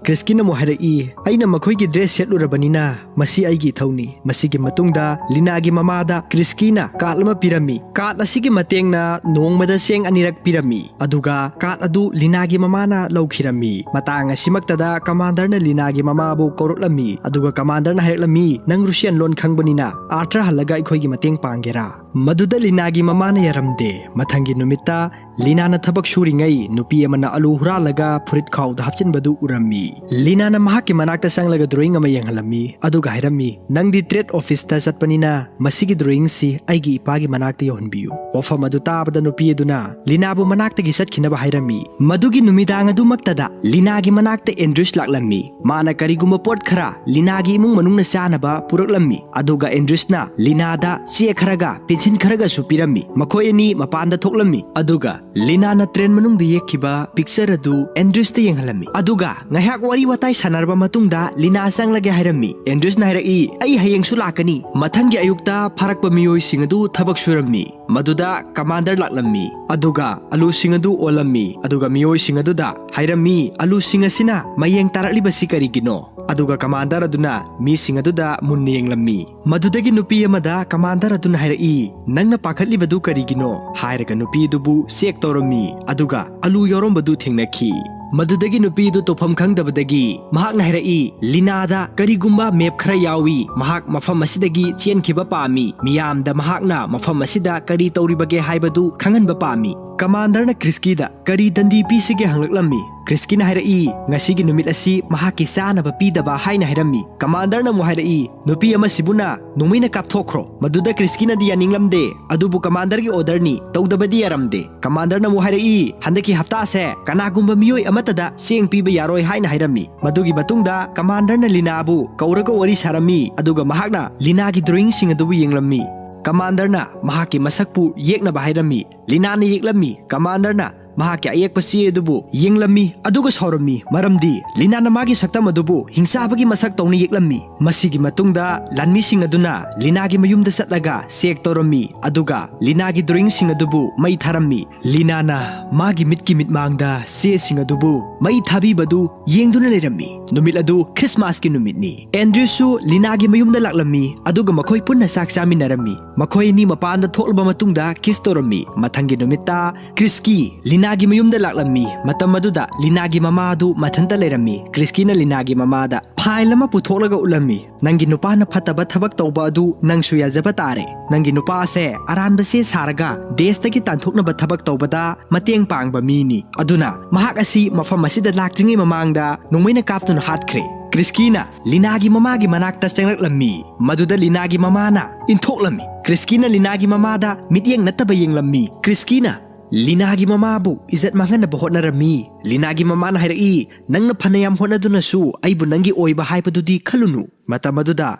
ꯀ꯭ꯔꯤꯁꯀꯤꯅ ꯑꯃꯨꯛ ꯍꯥꯏꯔꯛꯏ, "ꯑꯩꯅ ꯃꯈꯣꯏꯒꯤ ꯗ꯭ꯔꯦꯁ ꯁꯦꯠꯂꯨꯔꯕꯅꯤꯅ ꯃꯁꯤ ꯑꯩꯒꯤ ꯏꯊꯧꯅꯤ꯫" ꯃꯁꯤꯒꯤ ꯃꯇꯨꯡꯗ ꯂꯤꯅꯥꯒꯤ ꯃꯃꯥꯗ ꯀ꯭ꯔꯤꯁꯀꯤꯅ ꯀꯥꯔꯗ ꯑꯃ ꯄꯤꯔꯝꯃꯤ꯫ ꯀꯥꯔꯗ ꯑꯁꯤꯒꯤ ꯃꯇꯦꯡꯅ ꯅꯣꯡꯃꯗ ꯆꯦꯡ ꯑꯅꯤꯔꯛ ꯄꯤꯔꯝꯃꯤ꯫ ꯑꯗꯨꯒ ꯀꯥꯔꯗ ꯑꯗꯨ ꯂꯤꯅꯥꯒꯤ ꯃꯃꯥꯅ ꯂꯧꯈꯤꯔꯝꯃꯤ꯫ ꯃꯇꯥꯡ ꯑꯁꯤꯃꯛꯇꯗ ꯀꯃꯥꯟꯗꯔꯅ ꯂꯤꯅꯥꯒꯤ ꯃꯃꯥꯕꯨ ꯀꯧꯔꯛꯂꯝꯃꯤ꯫ ꯑꯗꯨꯒ ꯀꯃꯥꯟꯗꯔꯅ ꯍꯥꯏꯔꯛꯂꯝꯃꯤ, "ꯅꯪ ꯔꯨꯁꯤꯌꯥꯟ ꯂꯣꯟ ꯈꯪꯕꯅꯤꯅ ꯑꯥꯔꯊꯔ ꯍꯜꯂꯒ ꯑꯩꯈꯣꯏꯒꯤ ꯃꯇꯦꯡ ꯄꯥꯡꯒꯦꯔꯥ?" ꯃꯗꯨꯗ ꯂꯤꯅꯥꯒꯤ ꯃꯃꯥꯅ ꯌꯥꯔꯝꯗꯦ꯫ ꯃꯊꯪꯒꯤ ꯅꯨꯃꯤꯠꯇ ꯂꯤꯅꯥꯅ ꯊꯕꯛ ꯁꯨꯔꯤꯉꯩ ꯅꯨꯄꯤ ꯑꯃꯅ ꯑꯂꯨ ꯍꯨꯔꯥꯜꯂꯒ ꯐꯨꯔꯤꯠ ꯈꯥꯎꯗ ꯍꯥꯞꯆꯤꯟꯕꯗꯨ ꯎꯔꯝꯃꯤ꯫ ꯂꯤꯅꯥꯅ ꯃꯍꯥꯛꯀꯤ ꯃꯅꯥꯛꯇ ꯆꯪꯂꯒ ꯗ꯭ꯔꯣꯌꯤꯡ ꯑꯃ ꯌꯦꯡꯍꯜꯂꯝꯃꯤ꯫ ꯑꯗꯨꯒ ꯍꯥꯏꯔꯝꯃꯤ, "ꯅꯪꯗꯤ ꯇ꯭ꯔꯦꯗ ꯑꯣꯐꯤꯁꯇ ꯆꯠꯄꯅꯤꯅ ꯃꯁꯤꯒꯤ ꯗ꯭ꯔꯣꯌꯤꯡꯁꯤ ꯑꯩꯒꯤ ꯏꯄꯥꯒꯤ ꯃꯅꯥꯛꯇ ꯌꯧꯍꯟꯕꯤꯌꯨ꯫" ꯋꯥꯐꯝ ꯑꯗꯨ ꯇꯥꯕꯗ ꯅꯨꯄꯤ ꯑꯗꯨꯅ ꯂꯤꯅꯥꯕꯨ ꯃꯅꯥꯛꯇꯒꯤ ꯆꯠꯈꯤꯅꯕ ꯍꯥꯏꯔꯝꯃꯤ꯫ ꯃꯗꯨꯒꯤ ꯅꯨꯃꯤꯗꯥꯡ ꯑꯗꯨꯃꯛꯇꯗ ꯂꯤꯅꯥꯒꯤ ꯃꯅꯥꯛꯇ ꯑꯦꯟꯗ꯭ꯔꯤꯁ ꯂꯥꯛꯂꯝꯃꯤ꯫ ꯃꯥꯅ ꯀꯔꯤꯒꯨꯝꯕ ꯄꯣꯠ ꯈꯔ ꯂꯤꯅꯥꯒꯤ ꯏꯃꯨꯡ ꯃꯅꯨꯡꯅ ꯆꯥꯅꯕ ꯄꯨꯔꯛꯂꯝꯃꯤ꯫ ꯑꯗꯨꯒ ꯑꯦꯟꯗ꯭ꯔꯤꯁꯅ ꯂꯤꯅꯥꯗ ꯆꯦ ꯈꯔꯒ ꯄꯦꯟꯁꯤꯜ ꯈꯔꯒꯁꯨ ꯄꯤꯔꯝꯃꯤ꯫ ꯃꯈꯣꯏ ꯑꯅꯤ ꯃꯄꯥꯟꯗ ꯊꯣꯛꯂꯝꯃꯤ꯫ ꯑꯗꯨꯒ ꯂꯤꯅꯥꯅ ꯇ꯭ꯔꯦꯟ ꯃꯅꯨꯡꯗ ꯌꯦꯛꯈꯤꯕ ꯄꯤꯛꯆꯔ ꯑꯗꯨ ꯑꯦꯟꯗ꯭ꯔꯤꯁꯇ ꯌꯦꯡꯍꯜꯂꯝꯃꯤ꯫ ꯑꯗꯨꯒ ꯉꯥꯏꯍꯥꯛ ꯋꯥꯔꯤ ꯋꯥꯇꯥꯏ ꯁꯥꯟꯅꯔꯕ ꯃꯇꯨꯡꯗ ꯂꯤꯅꯥ ꯆꯪꯂꯒꯦ ꯍꯥꯏꯔꯝꯃꯤ꯫ ꯑꯦꯟꯗ꯭ꯔꯤꯁꯅ ꯍꯥꯏꯔꯛꯏ, "ꯑꯩ ꯍꯌꯦꯡꯁꯨ ꯂꯥꯛꯀꯅꯤ꯫" ꯃꯊꯪꯒꯤ ꯑꯌꯨꯛꯇ ꯐꯥꯔꯛꯄ ꯃꯤꯑꯣꯏꯁꯤꯡ ꯑꯗꯨ ꯊꯕꯛ ꯁꯨꯔꯝꯃꯤ꯫ ꯃꯗꯨꯗ ꯀꯃꯥꯟꯗꯔ ꯂꯥꯛꯂꯝꯃꯤ꯫ ꯑꯗꯨꯒ ꯑꯂꯨꯁꯤꯡ ꯑꯗꯨ ꯑꯣꯜꯂꯝꯃꯤ꯫ ꯑꯗꯨꯒ ꯃꯤꯑꯣꯏꯁꯤꯡ ꯑꯗꯨꯗ ꯍꯥꯏꯔꯝꯃꯤ, "ꯑꯂꯨꯁꯤꯡ ꯑꯁꯤꯅ ꯃꯌꯦꯡ ꯇꯥꯔꯛꯂꯤꯕꯁꯤ ꯀꯔꯤꯒꯤꯅꯣ?" ꯑꯗꯨꯒ ꯀꯃꯥꯟꯗꯔ ꯑꯗꯨꯅ ꯃꯤꯁꯤꯡ ꯑꯗꯨꯗ ꯃꯨꯟꯅ ꯌꯦꯡꯂꯝꯃꯤ꯫ ꯃꯗꯨꯗꯒꯤ ꯅꯨꯄꯤ ꯑꯃꯗ ꯀꯃꯥꯟꯗꯔ ꯑꯗꯨꯅ ꯍꯥꯏꯔꯛꯏ, "ꯅꯪꯅ ꯄꯥꯈꯠꯂꯤꯕꯗꯨ ꯀꯔꯤꯒꯤꯅꯣ?" ꯍꯥꯏꯔꯒ ꯅꯨꯄꯤ ꯑꯗꯨꯕꯨ ꯆꯦꯛ ꯇꯧꯔꯝꯃꯤ꯫ ꯑꯗꯨꯒ ꯑꯂꯨ ꯌꯥꯎꯔꯝꯕꯗꯨ ꯊꯦꯡꯅꯈꯤ꯫ ꯃꯗꯨꯗꯒꯤ ꯅꯨꯄꯤ ꯑꯗꯨ ꯇꯧꯐꯝ ꯈꯪꯗꯕꯗꯒꯤ ꯃꯍꯥꯛꯅ ꯍꯥꯏꯔꯛꯏ, "ꯂꯤꯅꯥꯗ ꯀꯔꯤꯒꯨꯝꯕ ꯃꯦꯞ ꯈꯔ ꯌꯥꯎꯏ꯫ ꯃꯍꯥꯛ ꯃꯐꯝ ꯑꯁꯤꯗꯒꯤ ꯆꯦꯟꯈꯤꯕ ꯄꯥꯝꯃꯤ꯫ ꯃꯤꯌꯥꯝꯗ ꯃꯍꯥꯛꯅ ꯃꯐꯝ ꯑꯁꯤꯗ ꯀꯔꯤ ꯇꯧꯔꯤꯕꯒꯦ ꯍꯥꯏꯕꯗꯨ ꯈꯪꯍꯟꯕ ꯄꯥꯝꯃꯤ꯫" ꯀꯃꯥꯟꯗꯔꯅ ꯀ꯭ꯔꯤꯁꯀꯤꯗ ꯀꯔꯤ ꯗꯟꯗꯤ ꯄꯤꯁꯤꯒꯦ ꯍꯪꯂꯛꯂꯝꯃꯤ꯫ ꯀ꯭ꯔꯤꯁꯀꯤꯅ ꯍꯥꯏꯔꯛꯏ, "ꯉꯁꯤꯒꯤ ꯅꯨꯃꯤꯠ ꯑꯁꯤ ꯃꯍꯥꯛꯀꯤ ꯆꯥꯅꯕ ꯄꯤꯗꯕ" ꯍꯥꯏꯅ ꯍꯥꯏꯔꯝꯃꯤ꯫ ꯀꯃꯥꯟꯗꯔꯅ ꯑꯃꯨꯛ ꯍꯥꯏꯔꯛꯏ, "ꯅꯨꯄꯤ ꯑꯃꯁꯤꯕꯨꯅ ꯅꯣꯡꯃꯩꯅ ꯀꯥꯞꯊꯣꯛꯈ꯭ꯔꯣ꯫" ꯃꯗꯨꯗ ꯀ꯭ꯔꯤꯁꯀꯤꯅꯗꯤ ꯌꯥꯅꯤꯡꯂꯝꯗꯦ, ꯑꯗꯨꯕꯨ ꯀꯃꯥꯟꯗꯔꯒꯤ ꯑꯣꯔꯗꯔꯅꯤ, ꯇꯧꯗꯕꯗꯤ ꯌꯥꯔꯝꯗꯦ꯫ ꯀꯃꯥꯟꯗꯔꯅ ꯑꯃꯨꯛ ꯍꯥꯏꯔꯛꯏ, "ꯍꯟꯗꯛꯀꯤ ꯍꯞꯇꯥꯁꯦ ꯀꯅꯥꯒꯨꯝꯕ ꯃꯤꯑꯣꯏ ꯑꯃꯠꯇꯗ ꯆꯦꯡ ꯄꯤꯕ ꯌꯥꯔꯣꯏ" ꯍꯥꯏꯅ ꯍꯥꯏꯔꯝꯃꯤ꯫ ꯃꯗꯨꯒꯤ ꯃꯇꯨꯡꯗ ꯀꯃꯥꯟꯗꯔꯅ ꯂꯤꯅꯥꯕꯨ ꯀꯧꯔꯒ ꯋꯥꯔꯤ ꯁꯥꯔꯝꯃꯤ, ꯑꯗꯨꯒ ꯃꯍꯥꯛꯅ ꯂꯤꯅꯥꯒꯤ ꯗ꯭ꯔꯣꯌꯤꯡꯁꯤꯡ ꯑꯗꯨꯕꯨ ꯌꯦꯡꯂꯝꯃꯤ꯫ ꯀꯃꯥꯟꯗꯔꯅ ꯃꯍꯥꯛꯀꯤ ꯃꯁꯛꯄꯨ ꯌꯦꯛꯅꯕ ꯍꯥꯏꯔꯝꯃꯤ꯫ ꯂꯤꯅꯥꯅ ꯌꯦꯛꯂꯝꯃꯤ꯫ ꯀꯃꯥꯟꯗꯔꯅ ꯃꯍꯥꯛꯀꯤ ꯑꯌꯦꯛꯄ ꯆꯦ ꯑꯗꯨꯕꯨ ꯌꯦꯡꯂꯝꯃꯤ ꯑꯗꯨꯒ ꯁꯥꯎꯔꯝꯃꯤ, ꯃꯔꯝꯗꯤ ꯂꯤꯅꯥꯅ ꯃꯥꯒꯤ ꯁꯛꯇꯝ ꯑꯗꯨꯕꯨ ꯍꯤꯡꯆꯥꯕꯒꯤ ꯃꯁꯛ ꯇꯧꯅ ꯌꯦꯛꯂꯝꯃꯤ꯫ ꯃꯁꯤꯒꯤ ꯃꯇꯨꯡꯗ ꯂꯥꯟꯃꯤꯁꯤꯡ ꯑꯗꯨꯅ ꯂꯤꯅꯥꯒꯤ ꯃꯌꯨꯝꯗ ꯆꯠꯂꯒ ꯆꯦꯛ ꯇꯧꯔꯝꯃꯤ, ꯑꯗꯨꯒ ꯂꯤꯅꯥꯒꯤ ꯗ꯭ꯔꯣꯌꯤꯡꯁꯤꯡ ꯑꯗꯨꯕꯨ ꯃꯩ ꯊꯥꯔꯝꯃꯤ꯫ ꯂꯤꯅꯥꯅ ꯃꯥꯒꯤ ꯃꯤꯠꯀꯤ ꯃꯤꯠꯃꯥꯡꯗ ꯆꯦꯁꯤꯡ ꯑꯗꯨꯕꯨ ꯃꯩ ꯊꯥꯕꯤꯕꯗꯨ ꯌꯦꯡꯗꯨꯅ ꯂꯩꯔꯝꯃꯤ꯫ ꯅꯨꯃꯤꯠ ꯑꯗꯨ ꯈ꯭ꯔꯤꯁꯃꯥꯁꯀꯤ ꯅꯨꯃꯤꯠꯅꯤ꯫ ꯑꯦꯟꯗ꯭ꯔꯤꯁꯁꯨ ꯂꯤꯅꯥꯒꯤ ꯃꯌꯨꯝꯗ ꯂꯥꯛꯂꯝꯃꯤ, ꯑꯗꯨꯒ ꯃꯈꯣꯏ ꯄꯨꯟꯅ ꯆꯥꯛ ꯆꯥꯃꯤꯟꯅꯔꯝꯃꯤ꯫ ꯃꯈꯣꯏ ꯑꯅꯤ ꯃꯄꯥꯟꯗ ꯊꯣꯛꯂꯕ ꯃꯇꯨꯡꯗ ꯀꯤꯁ ꯇꯧꯔꯝꯃꯤ꯫ ꯃꯊꯪꯒꯤ ꯅꯨꯃꯤꯠꯇ ꯀ꯭ꯔꯤꯁꯀꯤ ꯂꯤꯅꯥꯒꯤ ꯃꯌꯨꯝꯗ ꯂꯥꯛꯂꯝꯃꯤ꯫ ꯃꯇꯝ ꯑꯗꯨꯗ ꯂꯤꯅꯥꯒꯤ ꯃꯃꯥ ꯑꯗꯨ ꯃꯊꯟꯇ ꯂꯩꯔꯝꯃꯤ꯫ ꯀ꯭ꯔꯤꯁꯀꯤꯅ ꯂꯤꯅꯥꯒꯤ ꯃꯃꯥꯗ ꯐꯥꯏꯜ ꯑꯃ ꯄꯨꯊꯣꯛꯂꯒ ꯎꯠꯂꯝꯃꯤ꯫ "ꯅꯪꯒꯤ ꯅꯨꯄꯥꯅ ꯐꯠꯇꯕ ꯊꯕꯛ ꯇꯧꯕ ꯑꯗꯨ ꯅꯪꯁꯨ ꯌꯥꯖꯕ ꯇꯥꯔꯦ꯫ ꯅꯪꯒꯤ ꯅꯨꯄꯥ ꯑꯁꯦ ꯑꯔꯥꯟꯕ ꯆꯦ ꯁꯥꯔꯒ ꯗꯦꯁꯇꯒꯤ ꯇꯥꯟꯊꯣꯛꯅꯕ ꯊꯕꯛ ꯇꯧꯕꯗ ꯃꯇꯦꯡ ꯄꯥꯡꯕ ꯃꯤꯅꯤ꯫ ꯑꯗꯨꯅ ꯃꯍꯥꯛ ꯑꯁꯤ ꯃꯐꯝ ꯑꯁꯤꯗ ꯂꯥꯛꯇ꯭ꯔꯤꯉꯩ ꯃꯃꯥꯡꯗ ꯅꯣꯡꯃꯩꯅ ꯀꯥꯞꯇꯨꯅ ꯍꯥꯠꯈ꯭ꯔꯦ꯫" ꯀ꯭ꯔꯤꯁꯀꯤꯅ ꯂꯤꯅꯥꯒꯤ ꯃꯃꯥꯒꯤ ꯃꯅꯥꯛꯇ ꯆꯪꯂꯛꯂꯝꯃꯤ꯫ ꯃꯗꯨꯗ ꯂꯤꯅꯥꯒꯤ ꯃꯃꯥꯅ ꯏꯟꯊꯣꯛꯂꯝꯃꯤ꯫ ꯀ꯭ꯔꯤꯁꯀꯤꯅ ꯂꯤꯅꯥꯒꯤ ꯃꯃꯥꯗ ꯃꯤꯠꯌꯦꯡ ꯅꯠꯇꯕ ꯌꯦꯡꯂꯝꯃꯤ꯫ ꯀ꯭ꯔꯤꯁꯀꯤꯅ ꯂꯤꯅꯥꯒꯤ ꯃꯃꯥꯕꯨ ꯏꯖꯠ ꯃꯥꯡꯍꯟꯅꯕ ꯍꯣꯠꯅꯔꯝꯃꯤ꯫ ꯂꯤꯅꯥꯒꯤ ꯃꯃꯥꯅ ꯍꯥꯏꯔꯛꯏ, "ꯅꯪꯅ ꯐꯅꯌꯥꯝ ꯍꯣꯠꯅꯗꯨꯅꯁꯨ ꯑꯩꯕꯨ ꯅꯪꯒꯤ ꯑꯣꯏꯕ ꯍꯥꯏꯕꯗꯨꯗꯤ ꯈꯜꯂꯨꯅꯨ꯫" ꯃꯇꯝ ꯑꯗꯨꯗ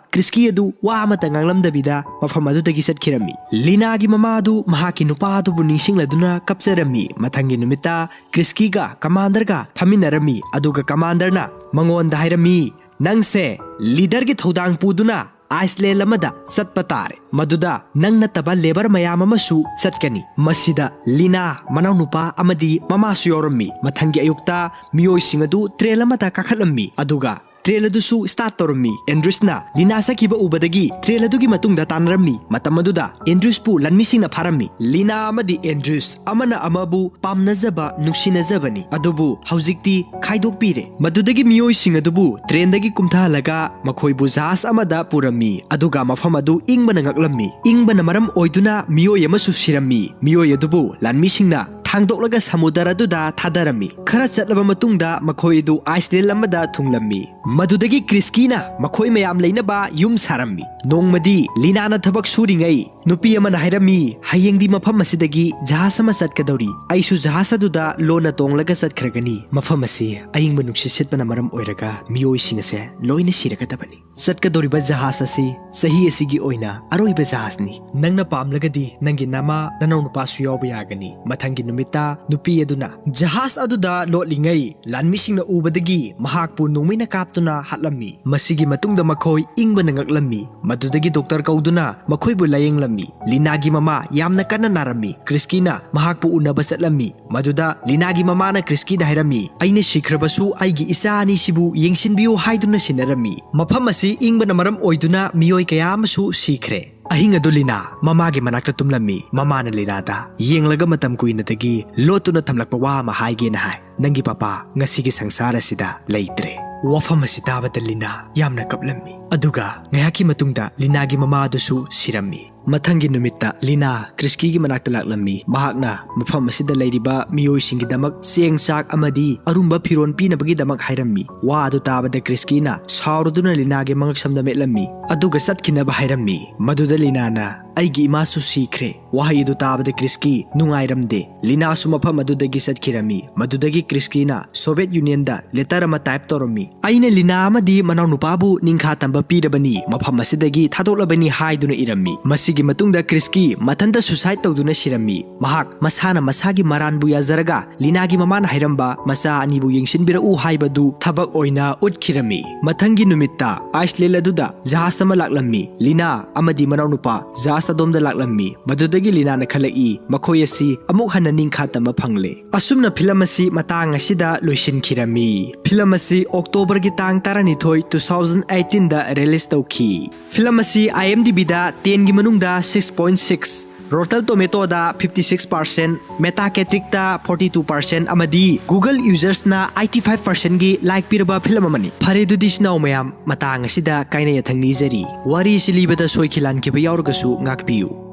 ꯀ꯭ꯔꯤꯁꯀꯤ ꯑꯗꯨ ꯋꯥ ꯑꯃꯠꯇ ꯉꯥꯡꯂꯝꯗꯕꯤꯗ ꯃꯐꯝ ꯑꯗꯨꯗꯒꯤ ꯆꯠꯈꯤꯔꯝꯃꯤ꯫ ꯂꯤꯅꯥꯒꯤ ꯃꯃꯥ ꯑꯗꯨ ꯃꯍꯥꯛꯀꯤ ꯅꯨꯄꯥ ꯑꯗꯨꯕꯨ ꯅꯤꯡꯁꯤꯡꯂꯗꯨꯅ ꯀꯞꯆꯔꯝꯃꯤ꯫ ꯃꯊꯪꯒꯤ ꯅꯨꯃꯤꯠꯇ ꯀ꯭ꯔꯤꯁꯀꯤꯒ ꯀꯃꯥꯟꯗꯔꯒ ꯐꯝꯃꯤꯟꯅꯔꯝꯃꯤ, ꯑꯗꯨꯒ ꯀꯃꯥꯟꯗꯔꯅ ꯃꯉꯣꯟꯗ ꯍꯥꯏꯔꯝꯃꯤ, "ꯅꯪꯁꯦ ꯂꯤꯗꯔꯒꯤ ꯊꯧꯗꯥꯡ ꯄꯨꯗꯨꯅ ꯑꯥꯏꯁꯂꯦꯟ ꯑꯃꯗ ꯆꯠꯄ ꯇꯥꯔꯦ꯫ ꯃꯗꯨꯗ ꯅꯪ ꯅꯠꯇꯕ ꯂꯦꯕꯔ ꯃꯌꯥꯝ ꯑꯃꯁꯨ ꯆꯠꯀꯅꯤ꯫" ꯃꯁꯤꯗ ꯂꯤꯅꯥ, ꯃꯅꯥꯎꯅꯨꯄꯥ ꯑꯃꯗꯤ ꯃꯃꯥꯁꯨ ꯌꯥꯎꯔꯝꯃꯤ꯫ ꯃꯊꯪꯒꯤ ꯑꯌꯨꯛꯇ ꯃꯤꯑꯣꯏꯁꯤꯡ ꯑꯗꯨ ꯇ꯭ꯔꯦꯟ ꯑꯃꯗ ꯀꯥꯈꯠꯂꯝꯃꯤ, ꯑꯗꯨꯒ ꯇ꯭ꯔꯦꯟ ꯑꯗꯨꯁꯨ ꯁ꯭ꯇꯥꯔꯠ ꯇꯧꯔꯝꯃꯤ꯫ ꯑꯦꯟꯗ꯭ꯔꯤꯁꯅ ꯂꯤꯅꯥ ꯆꯠꯈꯤꯕ ꯎꯕꯗꯒꯤ ꯇ꯭ꯔꯦꯟ ꯑꯗꯨꯒꯤ ꯃꯇꯨꯡꯗ ꯇꯥꯟꯅꯔꯝꯃꯤ꯫ ꯃꯇꯝ ꯑꯗꯨꯗ ꯑꯦꯟꯗ꯭ꯔꯤꯁꯄꯨ ꯂꯥꯟꯃꯤꯁꯤꯡꯅ ꯐꯥꯔꯝꯃꯤ꯫ ꯂꯤꯅꯥ ꯑꯃꯗꯤ ꯑꯦꯟꯗ꯭ꯔꯤꯁ ꯑꯃꯅ ꯑꯃꯕꯨ ꯄꯥꯝꯅꯖꯕ, ꯅꯨꯡꯁꯤꯅꯖꯕꯅꯤ, ꯑꯗꯨꯕꯨ ꯍꯧꯖꯤꯛꯇꯤ ꯈꯥꯏꯗꯣꯛꯄꯤꯔꯦ꯫ ꯃꯗꯨꯗꯒꯤ ꯃꯤꯑꯣꯏꯁꯤꯡ ꯑꯗꯨꯕꯨ ꯇ꯭ꯔꯦꯟꯗꯒꯤ ꯀꯨꯝꯊꯍꯜꯂꯒ ꯃꯈꯣꯏꯕꯨ ꯖꯍꯥꯖ ꯑꯃꯗ ꯄꯨꯔꯝꯃꯤ, ꯑꯗꯨꯒ ꯃꯐꯝ ꯑꯗꯨ ꯏꯪꯕꯅ ꯉꯛꯂꯝꯃꯤ꯫ ꯏꯪꯕꯅ ꯃꯔꯝ ꯑꯣꯏꯗꯨꯅ ꯃꯤꯑꯣꯏ ꯑꯃꯁꯨ ꯁꯤꯔꯝꯃꯤ꯫ ꯃꯤꯑꯣꯏ ꯑꯗꯨꯕꯨ ꯂꯥꯟꯃꯤꯁꯤꯡꯅ ꯊꯥꯡꯗꯣꯛꯂꯒ ꯁꯃꯨꯗ꯭ꯔ ꯑꯗꯨꯗ ꯊꯥꯗꯔꯝꯃꯤ꯫ ꯈꯔ ꯆꯠꯂꯕ ꯃꯇꯨꯡꯗ ꯃꯈꯣꯏ ꯑꯗꯨ ꯑꯥꯏꯁꯂꯦꯟ ꯑꯃꯗ ꯊꯨꯡꯂꯝꯃꯤ꯫ ꯃꯗꯨꯗꯒꯤ ꯀ꯭ꯔꯤꯁꯀꯤꯅ ꯃꯈꯣꯏ ꯃꯌꯥꯝ ꯂꯩꯅꯕ ꯌꯨꯝ ꯁꯥꯔꯝꯃꯤ꯫ ꯅꯣꯡꯃꯗꯤ ꯂꯤꯅꯥꯅ ꯊꯕꯛ ꯁꯨꯔꯤꯉꯩ ꯅꯨꯄꯤ ꯑꯃꯅ ꯍꯥꯏꯔꯝꯃꯤ, "ꯍꯌꯦꯡꯗꯤ ꯃꯐꯝ ꯑꯁꯤꯗꯒꯤ ꯖꯍꯥꯖ ꯑꯃ ꯆꯠꯀꯗꯧꯔꯤ꯫ ꯑꯩꯁꯨ ꯖꯍꯥꯖ ꯑꯗꯨꯗ ꯂꯣꯟꯅ ꯇꯣꯡꯂꯒ ꯆꯠꯈ꯭ꯔꯒꯅꯤ꯫ ꯃꯐꯝ ꯑꯁꯤ ꯑꯏꯪꯕ ꯅꯨꯡꯁꯤꯠ ꯁꯤꯠꯄꯅ ꯃꯔꯝ ꯑꯣꯏꯔꯒ ꯃꯤꯑꯣꯏꯁꯤꯡ ꯑꯁꯦ ꯂꯣꯏꯅ ꯁꯤꯔꯒꯗꯕꯅꯤ꯫" ꯆꯠꯀꯗꯧꯔꯤꯕ ꯖꯍꯥꯖ ꯑꯁꯤ ꯆꯍꯤ ꯑꯁꯤꯒꯤ ꯑꯣꯏꯅ ꯑꯔꯣꯏꯕ ꯖꯍꯥꯖꯅꯤ꯫ ꯅꯪꯅ ꯄꯥꯝꯂꯒꯗꯤ ꯅꯪꯒꯤ ꯅꯃꯥ, ꯅꯅꯥꯎ ꯅꯨꯄꯥꯁꯨ ꯌꯥꯎꯕ ꯌꯥꯒꯅꯤ꯫ ꯃꯊꯪꯒꯤ ꯅꯨꯃꯤꯠꯇ ꯅꯨꯄꯤ ꯑꯗꯨꯅ ꯖꯍꯥꯖ ꯑꯗꯨꯗ ꯂꯣꯠꯂꯤꯉꯩ ꯂꯥꯟꯃꯤꯁꯤꯡꯅ ꯎꯕꯗꯒꯤ ꯃꯍꯥꯛꯄꯨ ꯅꯣꯡꯃꯩꯅ ꯀꯥꯞꯇꯨꯅ ꯍꯥꯠꯂꯝꯃꯤ꯫ ꯃꯁꯤꯒꯤ ꯃꯇꯨꯡꯗ ꯃꯈꯣꯏ ꯏꯪꯕꯅ ꯉꯛꯂꯝꯃꯤ꯫ ꯃꯗꯨꯗꯒꯤ ꯗꯣꯛꯇꯔ ꯀꯧꯗꯨꯅ ꯃꯈꯣꯏꯕꯨ ꯂꯥꯌꯦꯡꯂꯝꯃꯤ꯫ ꯂꯤꯅꯥꯒꯤ ꯃꯃꯥ ꯌꯥꯝꯅ ꯀꯟꯅ ꯅꯥꯔꯝꯃꯤ꯫ ꯀ꯭ꯔꯤꯁꯀꯤꯅ ꯃꯍꯥꯛꯄꯨ ꯎꯅꯕ ꯆꯠꯂꯝꯃꯤ꯫ ꯃꯗꯨꯗ ꯂꯤꯅꯥꯒꯤ ꯃꯃꯥꯅ ꯀ꯭ꯔꯤꯁꯀꯤꯗ ꯍꯥꯏꯔꯝꯃꯤ, "ꯑꯩꯅ ꯁꯤꯈ꯭ꯔꯕꯁꯨ ꯑꯩꯒꯤ ꯏꯆꯥ ꯑꯅꯤꯁꯤꯕꯨ ꯌꯦꯡꯁꯤꯟꯕꯤꯌꯨ" ꯍꯥꯏꯗꯨꯅ ꯁꯤꯟꯅꯔꯝꯃꯤ꯫ ꯃꯐꯝ ꯑꯁꯤ ꯏꯪꯕꯅ ꯃꯔꯝ ꯑꯣꯏꯗꯨꯅ ꯃꯤꯑꯣꯏ ꯀꯌꯥ ꯑꯃꯁꯨ ꯁꯤꯈ꯭ꯔꯦ꯫ ꯑꯍꯤꯡ ꯑꯗꯨ ꯂꯤꯅꯥ ꯃꯃꯥꯒꯤ ꯃꯅꯥꯛꯇ ꯇꯨꯝꯂꯝꯃꯤ꯫ ꯃꯃꯥꯅ ꯂꯤꯅꯥꯗ ꯌꯦꯡꯂꯒ ꯃꯇꯝ ꯀꯨꯏꯅꯗꯒꯤ ꯂꯣꯠꯇꯨꯅ ꯊꯝꯂꯛꯄ ꯋꯥ ꯑꯃ ꯍꯥꯏꯒꯦꯅ ꯍꯥꯏ꯫ "ꯅꯪꯒꯤ ꯄꯄꯥ ꯉꯁꯤꯒꯤ ꯁꯪꯁꯥꯔ ꯑꯁꯤꯗ ꯂꯩꯇ꯭ꯔꯦ꯫" ꯋꯥꯐꯝ ꯑꯁꯤ ꯇꯥꯕꯗ ꯂꯤꯅꯥ ꯌꯥꯝꯅ ꯀꯞꯂꯝꯃꯤ꯫ ꯑꯗꯨꯒ ꯉꯥꯏꯍꯥꯛꯀꯤ ꯃꯇꯨꯡꯗ ꯂꯤꯅꯥꯒꯤ ꯃꯃꯥ ꯑꯗꯨꯁꯨ ꯁꯤꯔꯝꯃꯤ꯫ ꯃꯊꯪꯒꯤ ꯅꯨꯃꯤꯠꯇ ꯂꯤꯅꯥ ꯀ꯭ꯔꯤꯁꯀꯤꯒꯤ ꯃꯅꯥꯛꯇ ꯂꯥꯛꯂꯝꯃꯤ꯫ ꯃꯍꯥꯛꯅ ꯃꯐꯝ ꯑꯁꯤꯗ ꯂꯩꯔꯤꯕ ꯃꯤꯑꯣꯏꯁꯤꯡꯒꯤꯗꯃꯛ ꯆꯦꯡ, ꯆꯥꯛ ꯑꯃꯗꯤ ꯑꯔꯨꯝꯕ ꯐꯤꯔꯣꯜ ꯄꯤꯅꯕꯒꯤꯗꯃꯛ ꯍꯥꯏꯔꯝꯃꯤ꯫ ꯋꯥ ꯑꯗꯨ ꯇꯥꯕꯗ ꯀ꯭ꯔꯤꯁꯀꯤꯅ ꯁꯥꯎꯔꯗꯨꯅ ꯂꯤꯅꯥꯒꯤ ꯃꯉꯛꯁꯝꯗ ꯃꯦꯠꯂꯝꯃꯤ, ꯑꯗꯨꯒ ꯆꯠꯈꯤꯅꯕ ꯍꯥꯏꯔꯝꯃꯤ꯫ ꯃꯗꯨꯗ ꯂꯤꯅꯥꯅ, "ꯑꯩꯒꯤ ꯏꯃꯥꯁꯨ ꯁꯤꯈ꯭ꯔꯦ꯫" ꯋꯥꯍꯩ ꯑꯗꯨ ꯇꯥꯕꯗ ꯀ꯭ꯔꯤꯁꯀꯤ ꯅꯨꯡꯉꯥꯏꯔꯝꯗꯦ꯫ ꯂꯤꯅꯥꯁꯨ ꯃꯐꯝ ꯑꯗꯨꯗꯒꯤ ꯆꯠꯈꯤꯔꯝꯃꯤ꯫ ꯃꯗꯨꯗꯒꯤ ꯀ꯭ꯔꯤꯁꯀꯤꯅ ꯁꯣꯚꯤꯌꯦꯠ ꯌꯨꯅꯤꯌꯟꯗ ꯂꯦꯇꯔ ꯑꯃ ꯇꯥꯏꯞ ꯇꯧꯔꯝꯃꯤ꯫ "ꯑꯩꯅ ꯂꯤꯅꯥ ꯑꯃꯗꯤ ꯃꯅꯥꯎꯅꯨꯄꯥꯕꯨ ꯅꯤꯡꯈꯥ ꯇꯝꯕ ꯄꯤꯔꯕꯅꯤ, ꯃꯐꯝ ꯑꯁꯤꯗꯒꯤ ꯊꯥꯗꯣꯛꯂꯕꯅꯤ" ꯍꯥꯏꯗꯨꯅ ꯏꯔꯝꯃꯤ꯫ ꯃꯁꯤꯒꯤ ꯃꯇꯨꯡꯗ ꯀ꯭ꯔꯤꯁꯀꯤ ꯃꯊꯟꯇ ꯁꯨꯁꯥꯏꯗ ꯇꯧꯗꯨꯅ ꯁꯤꯔꯝꯃꯤ꯫ ꯃꯍꯥꯛ ꯃꯁꯥꯅ ꯃꯁꯥꯒꯤ ꯃꯔꯥꯟꯕꯨ ꯌꯥꯖꯔꯒ ꯂꯤꯅꯥꯒꯤ ꯃꯃꯥꯅ ꯍꯥꯏꯔꯝꯕ "ꯃꯆꯥ ꯑꯅꯤꯕꯨ ꯌꯦꯡꯁꯤꯟꯕꯤꯔꯛꯎ" ꯍꯥꯏꯕꯗꯨ ꯊꯕꯛ ꯑꯣꯏꯅ ꯎꯠꯈꯤꯔꯝꯃꯤ꯫ ꯃꯊꯪꯒꯤ ꯅꯨꯃꯤꯠꯇ ꯑꯥꯏꯁꯂꯦꯟ ꯑꯗꯨꯗ ꯖꯍꯥꯖ ꯑꯃ ꯂꯥꯛꯂꯝꯃꯤ꯫ ꯂꯤꯅꯥ ꯑꯃꯗꯤ ꯃꯅꯥꯎꯅꯨꯄꯥ ꯖꯍꯥꯖ ꯑꯗꯣꯝꯗ ꯂꯥꯛꯂꯝꯃꯤ꯫ ꯃꯗꯨꯗꯒꯤ ꯂꯤꯅꯥꯅ ꯈꯜꯂꯛꯏ, ꯃꯈꯣꯏ ꯑꯁꯤ ꯑꯃꯨꯛ ꯍꯟꯅ ꯅꯤꯡꯈꯥ ꯇꯝꯕ ꯐꯪꯂꯦ꯫ ꯑꯁꯨꯝꯅ ꯐꯤꯂꯝ ꯑꯁꯤ ꯃꯇꯥꯡ ꯑꯁꯤꯗ ꯂꯣꯏꯁꯤꯟꯈꯤꯔꯝꯃꯤ꯫ ꯐꯤꯂꯝ ꯑꯁꯤ ꯑꯣꯛꯇꯣꯕꯔꯒꯤ ꯇꯥꯡ ꯇꯔꯥꯅꯤꯊꯣꯏ, two thousand eighteen ꯗ ꯔꯤꯂꯤꯖ ꯇꯧꯈꯤ꯫ ꯐꯤꯂꯝ ꯑꯁꯤ IMDb ꯗ ten ꯒꯤ ꯃꯅꯨꯡꯗ six point six, Rotten Tomato ꯗ fifty six percent, Metacritic ꯇ forty two percent ꯑꯃꯗꯤ Google users ꯅ eighty five percent ꯒꯤ ꯂꯥꯏꯛ ꯄꯤꯔꯕ ꯐꯤꯂꯝ ꯑꯃꯅꯤ꯫ ꯐꯔꯦ, ꯑꯗꯨꯗꯤ ꯏꯆꯤꯟ ꯏꯅꯥꯎ ꯃꯌꯥꯝ, ꯃꯇꯥꯡ ꯑꯁꯤꯗ ꯀꯥꯏꯅ ꯌꯥꯊꯪ ꯅꯤꯖꯔꯤ꯫ ꯋꯥꯔꯤ ꯑꯁꯤ ꯂꯤꯕꯗ ꯁꯣꯏꯈꯤ ꯂꯥꯟꯈꯤꯕ ꯌꯥꯎꯔꯒꯁꯨ ꯉꯥꯛꯄꯤꯌꯨ꯫